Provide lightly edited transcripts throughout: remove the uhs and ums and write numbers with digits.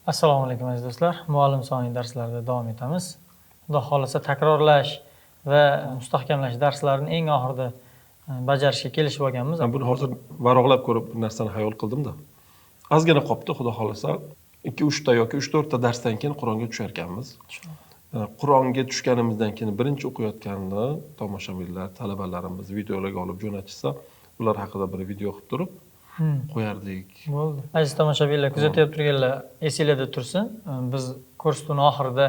Assalomu alaykum, aziz do'stlar. Muallim sonli darslarida davom etamiz. Xudo xohlasa, takrorlash va mustahkamlash darslarini eng oxirida bajarishga kelishib olganmiz. Man buni hozir varaqlab ko'rib bir narsani xayol qildimda. Ozgina qolibdi, xudo xohlasa, ikki uchta yoki uch to'rtta darsdan keyin Qur'onga tushar ekanmiz. Qur'onga tushganimizdan keyin birinchi o'qiyotganini tomoshabinlar, talabalarimiz videolarga olib jo'natishsa, ular haqida bir video qilib turib qo'yardik. Bo'ldi. Aziz tomoshabinlar, kuzatib turganlar, esinglarda tursin. Biz ko'rsatuvni oxirida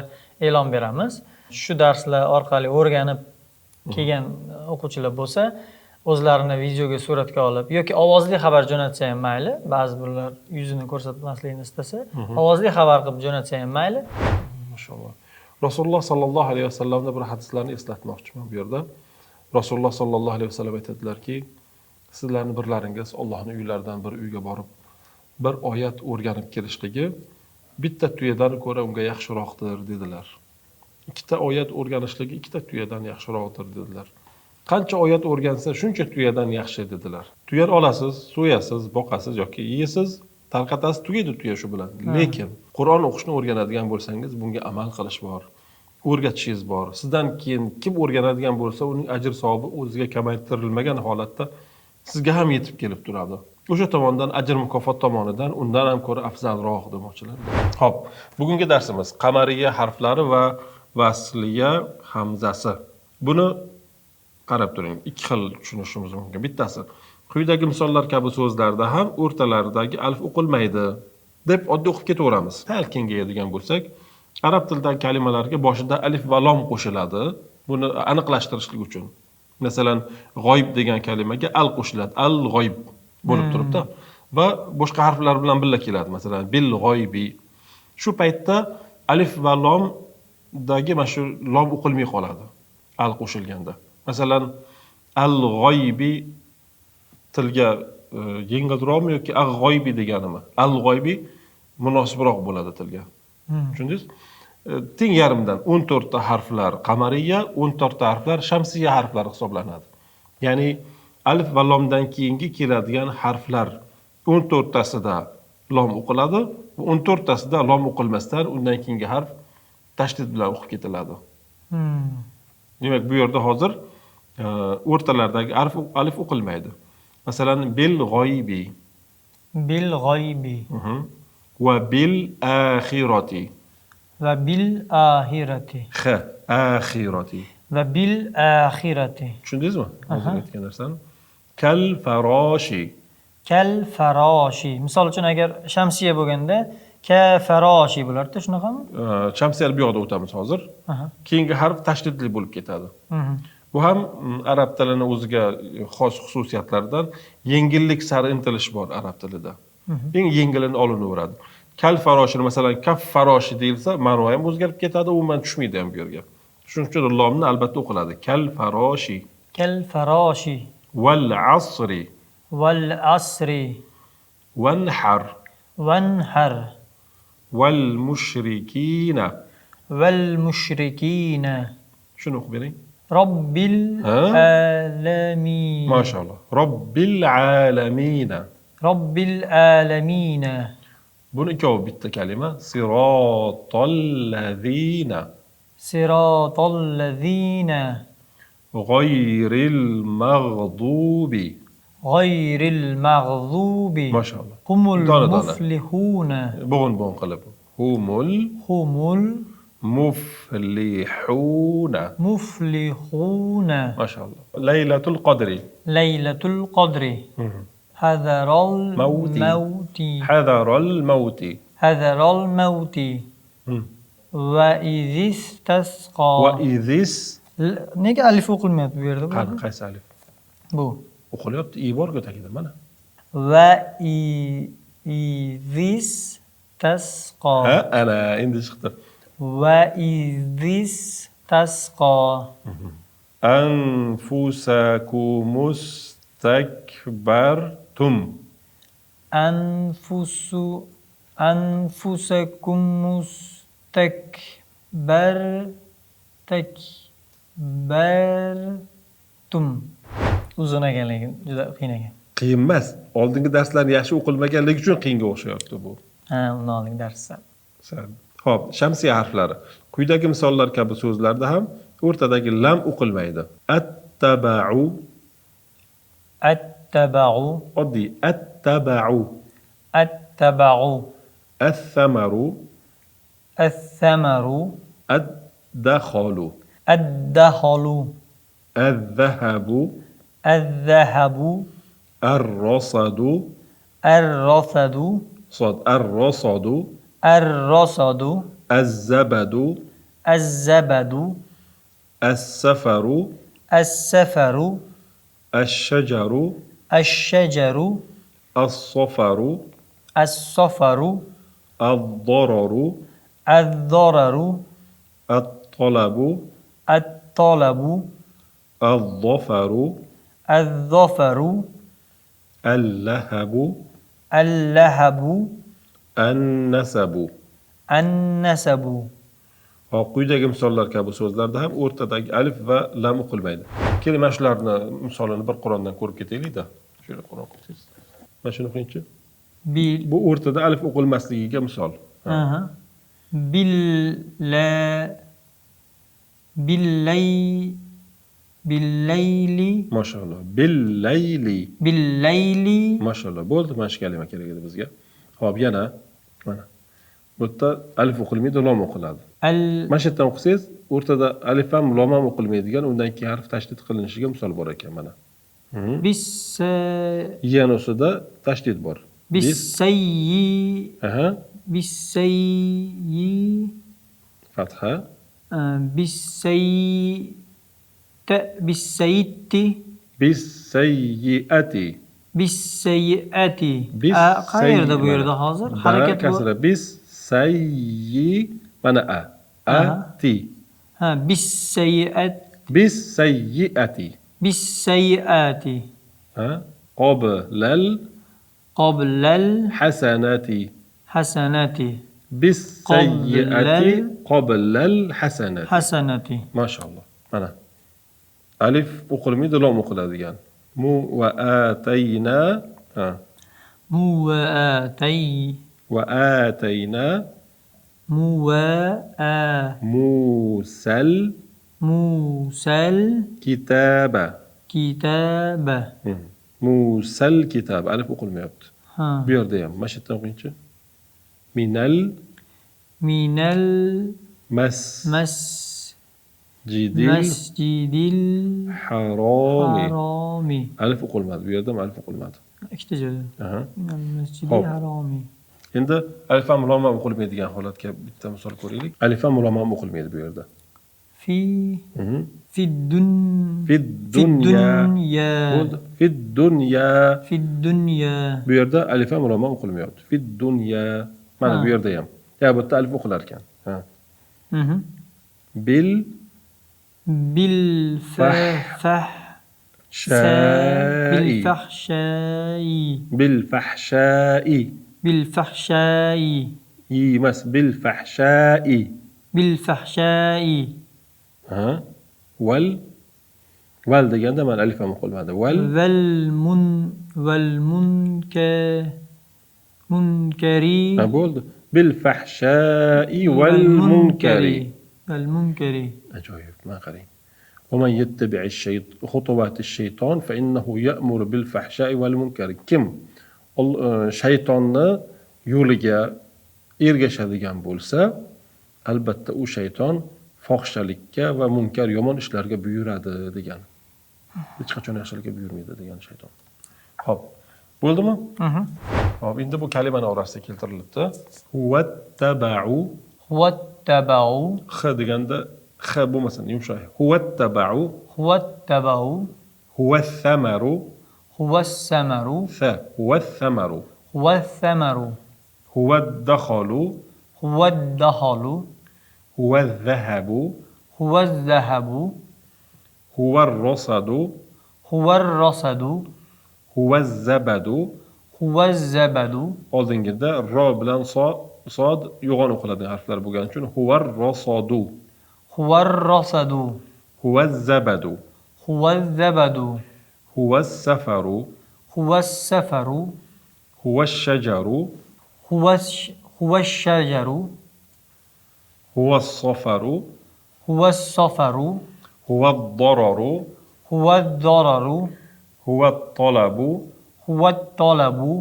e'lon beramiz. Shu darslar orqali o'rganib kelgan o'quvchilar bo'lsa, o'zlarini videoga suratga olib yoki ovozli xabar jo'natsa ham mayli. Ba'zi birlar yuzini ko'rsatmaslikni istasa, ovozli xabar qilib jo'natsa ham mayli. Mashalloh. Rasululloh sallallohu alayhi vasallamda bir hadislarni eslatmoqchiman bu yerda. Rasululloh sallallohu alayhi vasallam aytadilarki, sizlarni birlaringiz Allohning uylaridan bir uyga borib, bir oyat o'rganib kelishligi bitta tuyadan ko'ra unga yaxshiroqdir, dedilar. Ikkita oyat o'rganishligi ikkita tuyadan yaxshiroqdir, dedilar. Qancha oyat o'rgansa, shuncha tuyadan yaxshi, dedilar. Tuyani olasiz, so'yasiz, boqasiz yoki yeysiz, tarqatasiz, tugaydi tuya shu bilan. Lekin Qur'on o'qishni o'rganadigan bo'lsangiz, bunga amal qilish bor. O'rgatishingiz bor. Sizdan keyin kim o'rganadigan bo'lsa, uning ajr savobi o'ziga kamaytirilmagan holatda sizga ham yetib kelib turadi. O'sha tomondan, ajr mukofot tomonidan undan ham ko'ra afzalroq demoqchilar. Xo'p, bugungi darsimiz qamariya harflari va vasliya hamzasi. Buni qarab turing, ikki xil tushunishimiz mumkin. Bittasi, quyidagi misollar kabi so'zlarda ham o'rtalaridagi alif o'qilmaydi deb oddiy o'qib ketaveramiz. Sal kengayadigan bo'lsak, arab tilidagi kalimalarga boshida alif va lom qo'shiladi. Buni aniqlashtirishlik uchun. Masalan, g'oyib degan kalimaga al qo'shiladi. Al g'oyib bo'lib turibdi va boshqa harflar bilan birga keladi. Masalan, bil g'oyibi. Shu paytda alif va lomdagi mana shu lom o'qilmay qoladi al qo'shilganda. Masalan, al g'oyibi tilga yengilroqmi yoki al g'oyibi deganimi? Al g'oyibi munosibroq bo'ladi tilga. Tushundingiz? Teng yarimdan 14 ta harflar qamariya, 14 ta harflar shamsiya harflari hisoblanadi. Ya'ni alif va lomdan keyingi keladigan harflar 14 tasida lom o'qiladi, 14 tasida lom o'qilmasdan undan keyingi harf tashdid bilan o'qib ketiladi. Demak, bu yerda hozir o'rtalardagi alif o'qilmaydi. Masalan, bil g'oyibi. Bil g'oyibi. Va bil axirati. Va bil axirati. X, axirati. Va bil axirati. Tushundingizmi hozir aytgan narsani? Kal faroshi. Kal faroshi. Misol uchun, agar shamsiya bo'lganda ka faroshi bo'lardi, shunaqami? Shamsiyani bu yoqda o'tamiz hozir. Keyingi harf tashdidli bo'lib ketadi. Bu ham arab tilini o'ziga xos xususiyatlardan, yengillik sari intilish bor arab tilida. Eng yengilini olinaveradi. Kal faroshini, masalan, kaf faroshi deyilsa, ma'no ham o'zgarib ketadi, umuman tushmaydi ham bu yerga. Shuning uchun lomni albatta o'qiladi. Kal faroshi. Kal faroshi. Val asri. Val asri. Vanhar. Vanhar. Val mushrikina. Val mushrikina. Shuni o'qib bering. Robbil alamin. Mashalloh. Robbil alamin. Robbil alamin. Buni ikkovi bitta kalima. Sirotallazina. Sirotallazina. G'ayril mag'dubi. G'ayril mag'dubi. Mashalloh. Humul Dona dona. muflihuna. Bo'g'in bo'g'in qilib. Humul Humul muflihuna. Muflihuna. Mashalloh. Laylatul qadri. Laylatul qadri. Hadaral Mauti. Mauti. Hadaral mauti. Hadaral mauti. Va izistasqa. Va izis. Nega alif o'qilmayapti bu yerda? Qani, qaysi alif? Bu. O'qilyapti, i bor-ku tagida mana. Va izistasqa. Ha, ana endi chiqdi. Va izistasqa. Anfusakumustakbartum. Anfusu anfusakumustakbar takbartum. Uzun ekan, lekin juda qiyin ekan. Qiyin emas. Oldingi darslar yaxshi o'qilmaganligi uchun qiyinga o'xshayapti bu. Ha, undan oldingi darslar. Xo'p, shamsiya harflari. Quyidagi misollar kabi so'zlarda ham o'rtadagi lam o'qilmaydi. Attaba'u. Attaba'u. Oddiy attaba'u. Attaba'u. As-samaru. As-samaru. Ad-dakhalu. Ad-dakhalu. Az-zahabu. Az-zahabu. Ar-rasadu. Ar-rasadu. Sod. Ar-rasadu. Ar-rasadu. Az-zabadu. Az-zabadu. As-safaru. As-safaru. Ash-shajaru. Ash-shajaru. As-safaru. As-safaru. Ad-dararu. Ad-dararu. At-talabu. At-talabu. Az-zafaru. Az-zafaru. Al-lahabu. Al-lahabu. An-nasabu. An-nasabu. Hop, quyidagi misollar kabi so'zlarda ham o'rtadagi alif va lam o'qilmaydi. Keling, mana shularni misolini bir Qur'ondan ko'rib ketaylik-da. Shuni Qur'on o'qiysiz. Mana shuni o'qingchi. Bil. Bu o'rtada alif o'qilmasligiga misol. Aha. Bil la billay billayli. Mashalloh. Billayli. Billayli. Mashalloh. Bo'ldi, mana shu kalima kerak edi bizga. Xo'p, yana mana. Bu yerda alif o'qilmaydi, lom o'qiladi. Mana shu yerdan o'qisangiz, o'rtada alif ham lom ham o'qilmaydigan, undan keyin harf tashdid qilinishiga misol bor ekan mana. Bis yana ustida tashdid bor. Bissayyi. Aha. Bissayyi. Fatha. Bissayyi. Bissayitti. Bissayyiati. Bissayyiati. Qayerda bu yerda hozir? Harakat bu. Kasra. Bissayyi mana a. A ti. Ha, bissayyiat. Bissayyiati. Bissayyiati. Ha, qoblal. Qoblal hasanati. Hasanati. Bissayyiati qoblal hasanati. Hasanati. Mashalloh. Mana. Alif o'qilmaydi, lom o'qiladigan. Mu va atayna. Ha. Mu va atay. Va atayna. Mu va a. Musal. Musal. Kitaba. Kitaba. Musal kitaba. Alif o'qilmayapti. Ha. Bu yerda ham mana shu yerdan o'qingchi. Minal. Minal. Mas. Mas. Jidil. Masjidil haromi. Haromi. Alif o'qilmadi. Bu yerda ham alif o'qilmadi. Ikkita joyda. Aha. Minal masjidil haromi. Endi alif ham lom ham o'qilmaydigan holatga bitta misol ko'raylik. Alif ham lom ham o'qilmaydi bu yerda. Fi fi dun fi dunya. Fi dunya. Fi dunya. Bu yerda alif ham lom ham o'qilmayapti. Fi dunya. Mana bu yerda ham. Ya bu yerda alif o'qilar ekan. Ha. Bil bil fah shai. Bil fahshai. Bil fahshai. Bil fahshai. Emas, bil fahshai. Bil fahshai. Ha? Val val deganda mana alif ham o'qilmadi. Val val mun val munka munkari. Ha, bo'ldi. Bil fahshai val munkari. Val munkari. Ajoyib, mana qarang. ومن يتبع خطوات الشيطان فإنه يأمر بالفحشاء والمنكر. Kim shaytonni yo'liga ergashadigan bo'lsa, albatta u shayton fohishalikka va munkar yomon ishlarga buyuradi degan. Hech qachon yaxshilikka buyurmaydi degan shayton. Xo'p, bo'ldimi? Xo'p, endi bu kalimani orasida keltirilibdi. Huvattaba'u. Huvattaba'u. X deganda x bo'lmasin, yumshoq. Huvattaba'u. Huvattaba'u. Huvassamaru. Huvassamaru. Sa. Huvassamaru. Huvassamaru. Huvaddakhalu. Huvaddakhalu. Huvazzahabu. Huvazzahabu. Huvarrasadu. Huvarrasadu. Huvazzabadu. Huvazzabadu. Oldingida ro bilan sod yo'g'on o'qiladigan harflar bo'lgani uchun huvarrasadu. Huvarrasadu. Huvazzabadu. Huvazzabadu. Huvassafaru. Huvassafaru. Huvash-shajaru. Huvash-shajaru. Huwa as-safaru. Huwa as-safaru. Huwa ad-dararu. Huwa ad-dararu. Huwa at-talabu. Huwa at-talabu.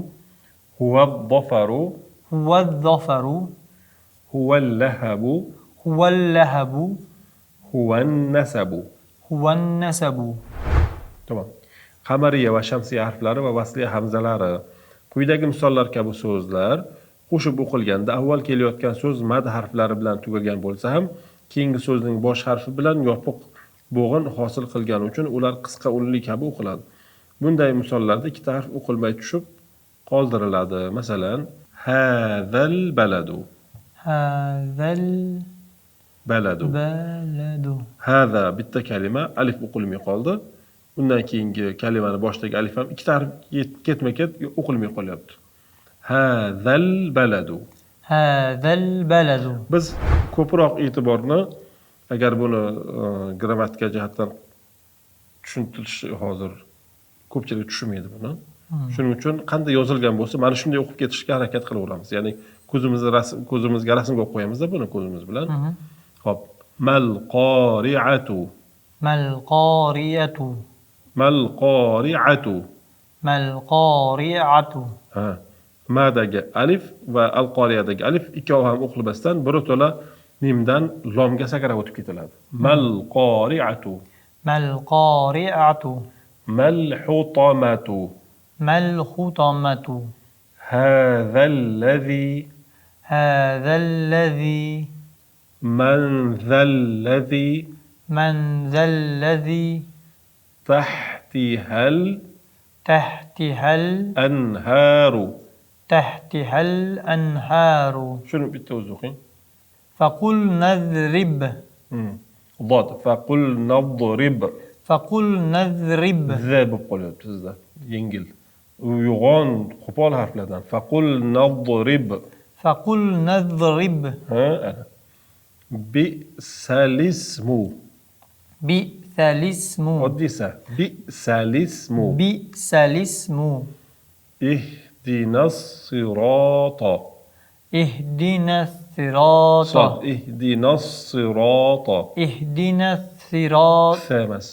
Huwa ad-dafaru. Huwa ad-dafaru. Huwa al-lahabu. Huwa al-lahabu. Huwa an-nasabu. Huwa an-nasabu. Tamam. Qamariya va shamsiya harflari va vasliya hamzalari. Quyidagi misollar kabi so'zlar qo'shib o'qilganda avval kelayotgan so'z mad harflari bilan tugagan bo'lsa ham, keyingi so'zning bosh harfi bilan yopiq bo'g'in hosil qilgani uchun ular qisqa unli kabi o'qiladi. Bunday misollarda ikkita harf o'qilmay tushib qoldiriladi. Masalan, hazal baladu. Hazal baladu. Baladu. Haza bitta kalima, alif o'qilmay qoldi. Undan keyingi kalimani boshidagi alif ham ikkita harf ketma-ket o'qilmay qolyapti. Hazal baladu. Hazal baladu. Biz ko'proq e'tiborni agar buni grammatika jihatdan tushuntirish hozir ko'pchilik tushunmaydi buni. Shuning uchun qanday yozilgan bo'lsa, mana shunday o'qib ketishga harakat qilaveramiz. Ya'ni ko'zimizni rasm, ko'zimizga rasmga qo'yib qo'yamizda buni ko'zimiz bilan. Xo'p, mal qori'atu. Mal qori'atu. Mal qori'atu. Mal qori'atu. Ha. Madagi alif va al qoriyadagi alif ikkovi ham o'qilmasdan birato'la mimdan lomga sakrab o'tib ketiladi. Mal qori'atu. Mal qori'atu. Mal hutamatu. Mal hutamatu. Hazallazi. Hazallazi. Man zallazi. Man zallazi. Tahtihal. Tahtihal. Anharu. Tahtihal anharu. Shuni bitta o'zi o'qing. Faqul nadrib. Dod. Faqul nadrib. Faqul nadrib. Z bo'lib qolyapti sizda. Yengil. Uyg'on qo'pol harflardan. Faqul nadrib. Faqul nadrib. Ha, ana. Bi'salismu. Bi'salismu. Oddiysa. Bi'salismu. Bi'salismu. Ihdinas sirota. Ihdinas sirota. Ihdinas sirota. Ihdinas sirota. Emas.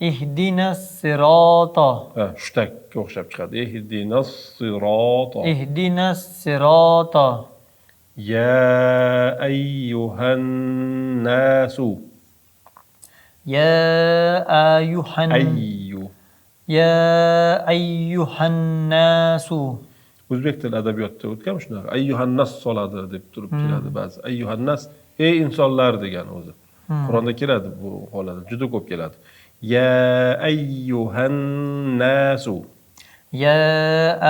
Ihdinas sirota. Ha, hushtakka o'xshab chiqadi. Ihdinas sirota. Ihdinas sirota. Ya ayyuhan nasu. Ya ayyuhan. Ayyu. Ya ayyuhan nasu. O'zbek tili adabiyotida o'tgan shunaqa. Ayyuhan nas soladi deb turib keladi ba'zi. Ayyuhan nas, ey insonlar degani o'zi. Qur'onda keladi bu holat, juda ko'p keladi. Ya ayyuhan nasu. Ya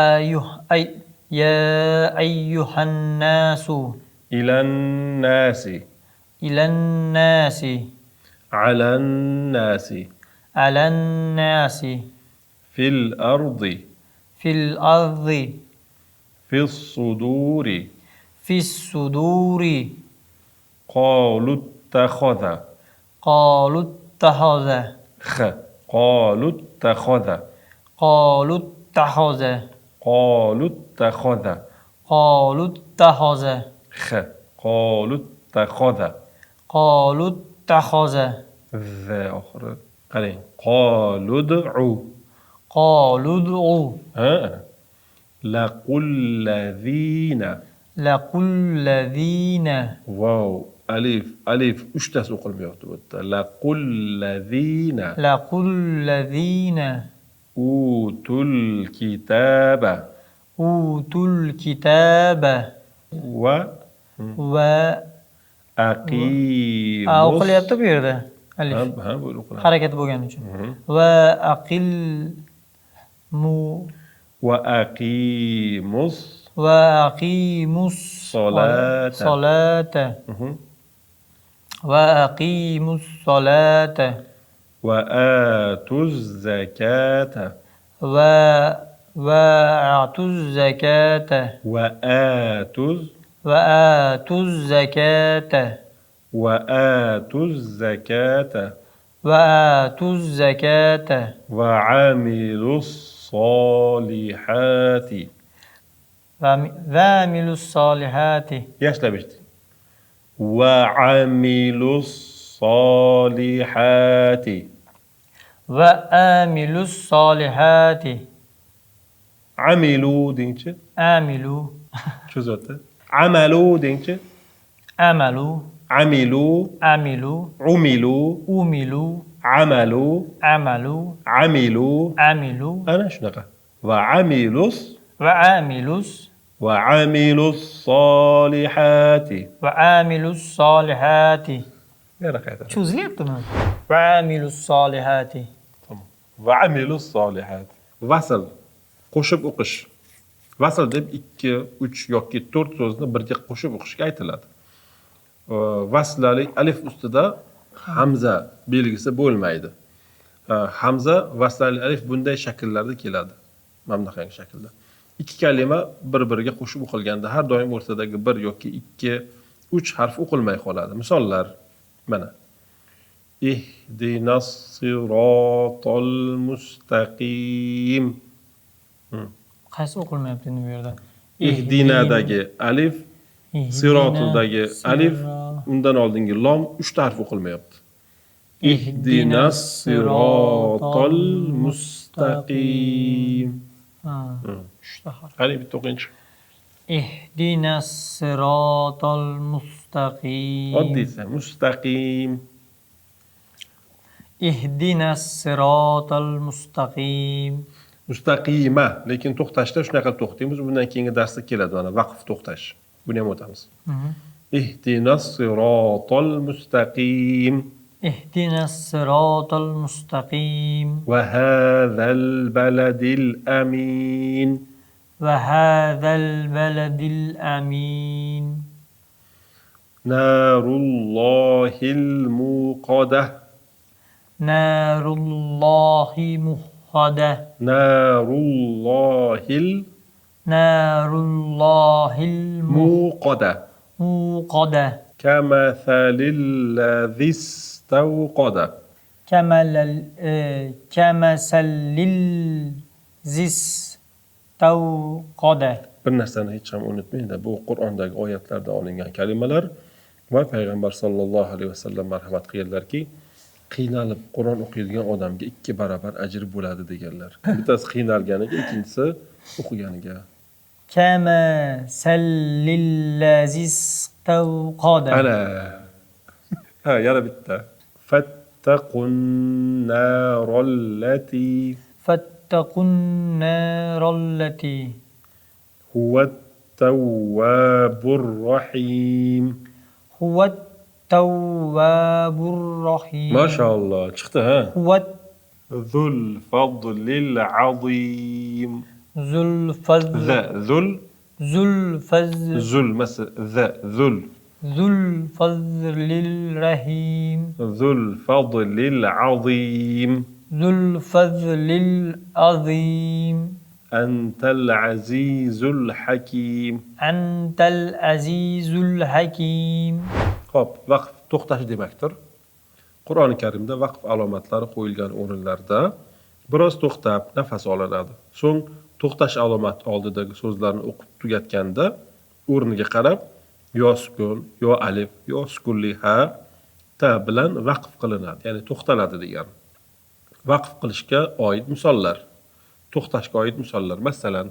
ayyuh ay ya ayyuhan nasu. Ilan nasi. Ilan nasi. Alan nasi. Alan nasi. Fil ardi. Fil ardi. Fis suduri. Fis suduri. Qalu ittakhadha. Qalu ittakhadha. X. Qalu ittakhadha. Qalu ittakhadha. Qalu ittakhadha. Qalu ittakhadha. X. Qalu ittakhadha. Qalu ittakhadha. Z oxiri. Qarang. Qalu ud'u. Qalu ud'u. Ha. Laqul lazina. Laqul lazina. Vav, alif, alif uchtasi o'qilmayapti bu yerda. Laqul lazina. Laqul lazina. Utul kitaba. Utul kitaba. Va va aqimus. O'qilyapti bu yerda. Alif. Ha, bu o'qiladi. Harakat bo'lgani uchun. Va aqil mu va aqimus va aqimus solata. Solata. Va aqimus solata. Va atuz zakata. Va atuz zakata. Va atuz va atuz zakata. Va atuz zakata. Va atuz zakata. Va amilus solihati. Va amilus solihati. Yaxshilab eshiting. Va amilus solihati. Va amilus solihati. Amilu dengchi. Amilu. Cho'zyapti. Amalu dengchi. Amalu. Amilu. Amilu. Umilu. Umilu. Amalu. Amalu. Amilu. Amilu. Ana shunaqa. Va amilus. Va amilus. Va amilus solihati. Va amilus solihati. Yana qaytaramiz. Cho'zilyaptimi? Va amilus solihati. Tamam. Va amilus solihati. Vasl qo'shib o'qish. Vasl deb 2, 3 yoki 4 so'zni birga qo'shib o'qishga aytiladi. Vaslali alif ustida hamza belgisi bo'lmaydi. Hamza vaslali alif bunday shakllarda keladi. Mana bunaqangi shaklda. Ikki kalima bir-biriga qo'shib o'qilganda har doim o'rtadagi 1 yoki 2, 3 harf o'qilmay qoladi. Misollar mana. Ihdinas sirotol mustaqim. Qaysi o'qilmayapti endi bu yerda? Ihdinadagi alif, sirotudagi alif, undan oldingi lom 3 ta harf o'qilmayapti. Ihdinas sirotol mustaqim. 3 ta harf. Qani bitta o'qingchi. Ihdinas sirotol mustaqim. Oddiysi mustaqim. Ihdinas sirotol mustaqim. Mustaqima, lekin to'xtashda shunaqa to'xtaymiz. Bundan keyingi darsda keladi mana vaqf to'xtash. Buni ham o'tamiz. Ihdinas sirotol mustaqim. Ihdinas sirotol mustaqim. Va hazal baladil amin. Va hazal baladil amin. Narullohil muqadah. Narullohi muqadah. Narullohil Narullohil muqadah. Muqadah. Kamasalil zistawqada. Kamasalil zistawqada. Bir narsani hech ham unutmanglar, bu Qur'ondagi oyatlardan olingan kalimalar va payg'ambar sollallohu alayhi vasallam marhamat qilganlarki, qiynalib Qur'on o'qiydigan odamga 2 barobar ajr bo'ladi deganlar. Bittasi qiynalganiga, ikkinchisi o'qiganiga. Kama sallillazistawqada. Ana. Ha, yana bitta. Fattaqun narallati. Fattaqun narallati. Huvat tawwabur rahim. Huvat tawwabur rahim. Maşallah, chiqdi ha. Huvat zul fadlil azim. Zul fazl. Zul. Zul fazl. Zul mas za zul. Zul fazlil rahim. Zul fadlil azim. Zul fazlil azim. Antal azizul hakim. Antal azizul hakim. Xo'p, vaqf to'xtash demakdir. Qur'oni Karimda vaqf alomatlari qo'yilgan o'rinlarda biroz to'xtab nafas olinadi. So'ng to'xtash alomati oldidagi so'zlarni o'qib tugatganda o'rniga qarab yo sukun, yo alif, yo sukunli ha, ta bilan vaqf qilinadi, ya'ni to'xtaladi degan. Vaqf qilishga oid misollar, to'xtashga oid misollar. Masalan,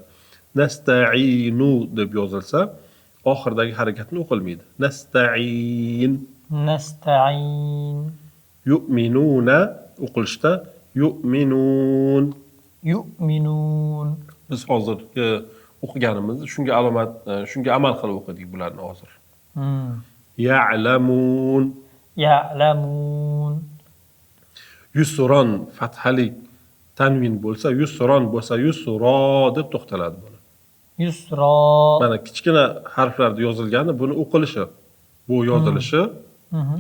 nasta'inu deb yozilsa, oxiridagi harakatni o'qilmaydi. Nasta'in. Nasta'in. Yu'minuna o'qilishda yu'minun. Yu'minun. Biz hozir o'qiganimizni shunga alomat, shunga amal qilib o'qidik bularni hozir. Ya'lamun. Ya'lamun. Yusron fathali tanvin bo'lsa, yusron bo'lsa yusro deb to'xtaladi buni. Yusro. Mana kichkina harflarda yozilgani buni o'qilishi. Bu yozilishi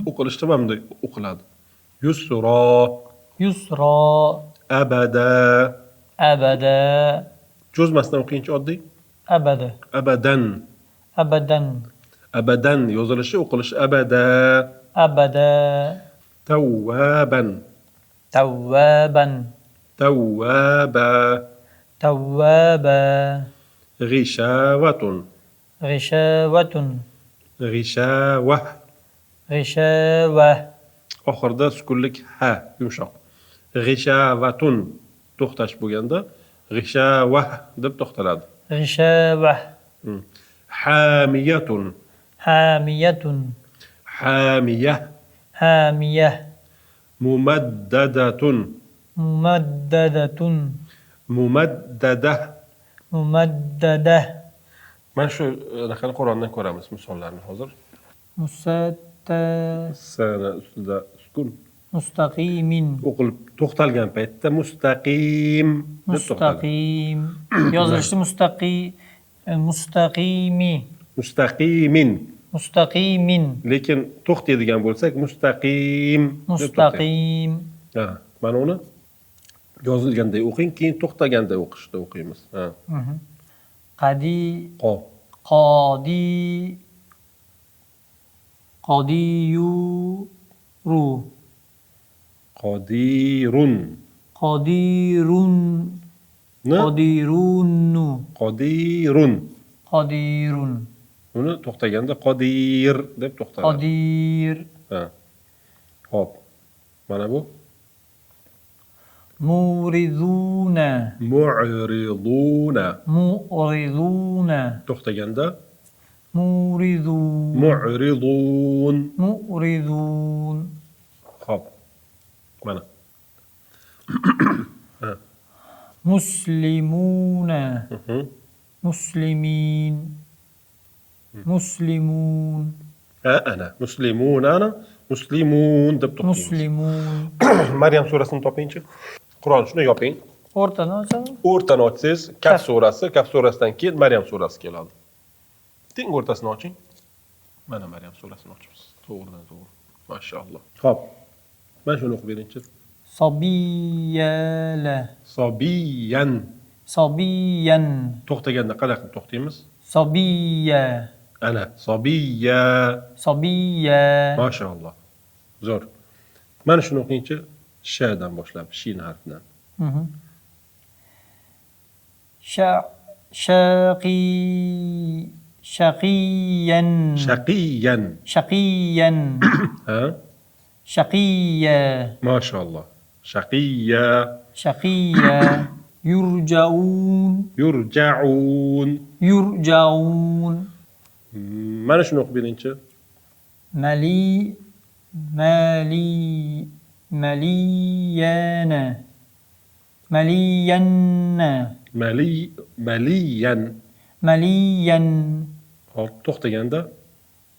o'qilishda mana bunday o'qiladi. Yusro. Yusro. Abada. Abada. Cho'zmasdan o'qingchi oddiy. Abada. Abadan. Abadan. Abadan yozilishi o'qilishi abada. Abada. Tawwaban. Tawwaban. Tawwaba. Tawwaba. G'ishavatun. G'ishavatun. G'ishavah. G'ishava. Oxirida sukunlik ha, yumshoq. G'ishavatun to'xtash bo'lganda g'ishavah deb to'xtaladi. G'ishavah. Hamiyatun. Hamiyatun. Hamiyah. Hamiyah. Mumaddadatun. Mumaddadatun. Mumaddadah. Mumaddadah. Mana shu anaqani Qur'ondan ko'ramiz misollarni hozir. Musatta. Sana ustida sukun. Mustaqimin. O'qilib to'xtalgan paytda mustaqim deb to'xtaladi. Mustaqim. Yozilishi mustaqi, mustaqimi. Mustaqimin. Mustaqimin. Lekin to'xtaydigan bo'lsak mustaqim. Mustaqim. Ha, mana uni yozilganday o'qing, keyin to'xtaganday o'qishda o'qiymiz. Ha. Qadi qo qodi qodiyuru qodirun qodirun qodirunu qodirun qodirun. Uni to'xtaganda qodir deb to'xtaladi. Qodir. Ha. Xo'p. Mana bu muriduna mu'riduna mu'riduna to'xtaganda muridun mu'ridun mu'ridun. Xo'p. Mana muslimuna muslimin muslimun. Ha, ana muslimuna, ana muslimun deb to'xtaymiz. Muslimun. Maryam surasini topingchi. Qur'on shuni yoping. O'rtani ochamiz. O'rtani ochsangiz Kaf surasi, Kaf surasidan keyin Maryam surasi keladi. Teng o'rtasini oching. Mana Maryam surasini ochamiz. To'g'ridan to'g'ri. Mashalloh. Xo'p. Mana shuni o'qib beringchi. Sobiyala. Sobiyan. Sobiyan. To'xtaganda qanaqa qilib to'xtaymiz? Sobiya. Ana sobiya. Sobiya. Mashalloh. Zo'r. Mana shuni o'qingchi. Shdan boshlab, shin harfidan. Shaqi shaqiyan. Shaqiyan. Shaqiyan. Ha? Shaqiya. Mashalloh. Shaqiya. Shaqiya. Yurjaun. Yurjaun. Yurjaun. Mana shuni o'qib beringchi. Mali mali maliyana. Maliyanna. Mali maliyan. Maliyan. Hop, to'xtaganda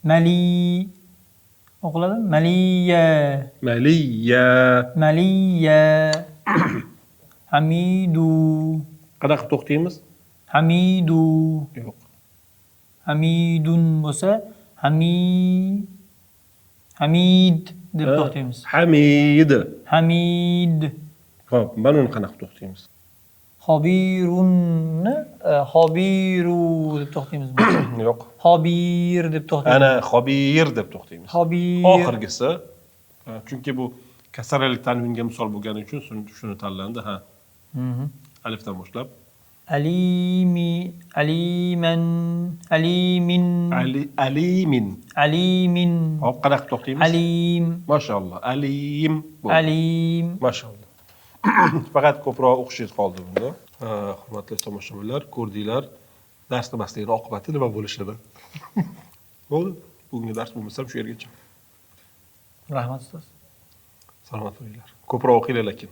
mali o'qiladi. Maliya. Maliya. Maliya. Hamidu. Qanaqa qilib to'xtaymiz? Hamidu. Yo'q. Hamidun bo'lsa, hamid deb to'xtaymiz. Hamid. Hamid. Xo'p, mana uni qanaqa to'xtaymiz? Xobirunni xobiru deb to'xtaymiz. Yo'q. Xobir deb to'xtaymiz. Ana xobir deb to'xtaymiz. Xobir. Oxirgisi, chunki bu kasralik tanvinga misol bo'lgani uchun shuni tanlandi, ha. Alifdan boshlab. Alimi, aliman, alimin. Ali, alimin. Alimin. Hop, qanaqa to'xtaymiz? Alim. Mashalloh. Alim. Alim. Mashalloh. Faqat ko'proq o'qishingiz qoldi bunda. Hurmatli tomoshabinlar, ko'rdinglar dars qilmaslikning oqibati nima bo'lishini. Bo'ldi. Bugungi dars bo'lmasam shu yergacha. Rahmat ustoz. Salomat bo'linglar. Ko'proq o'qinglar lekin.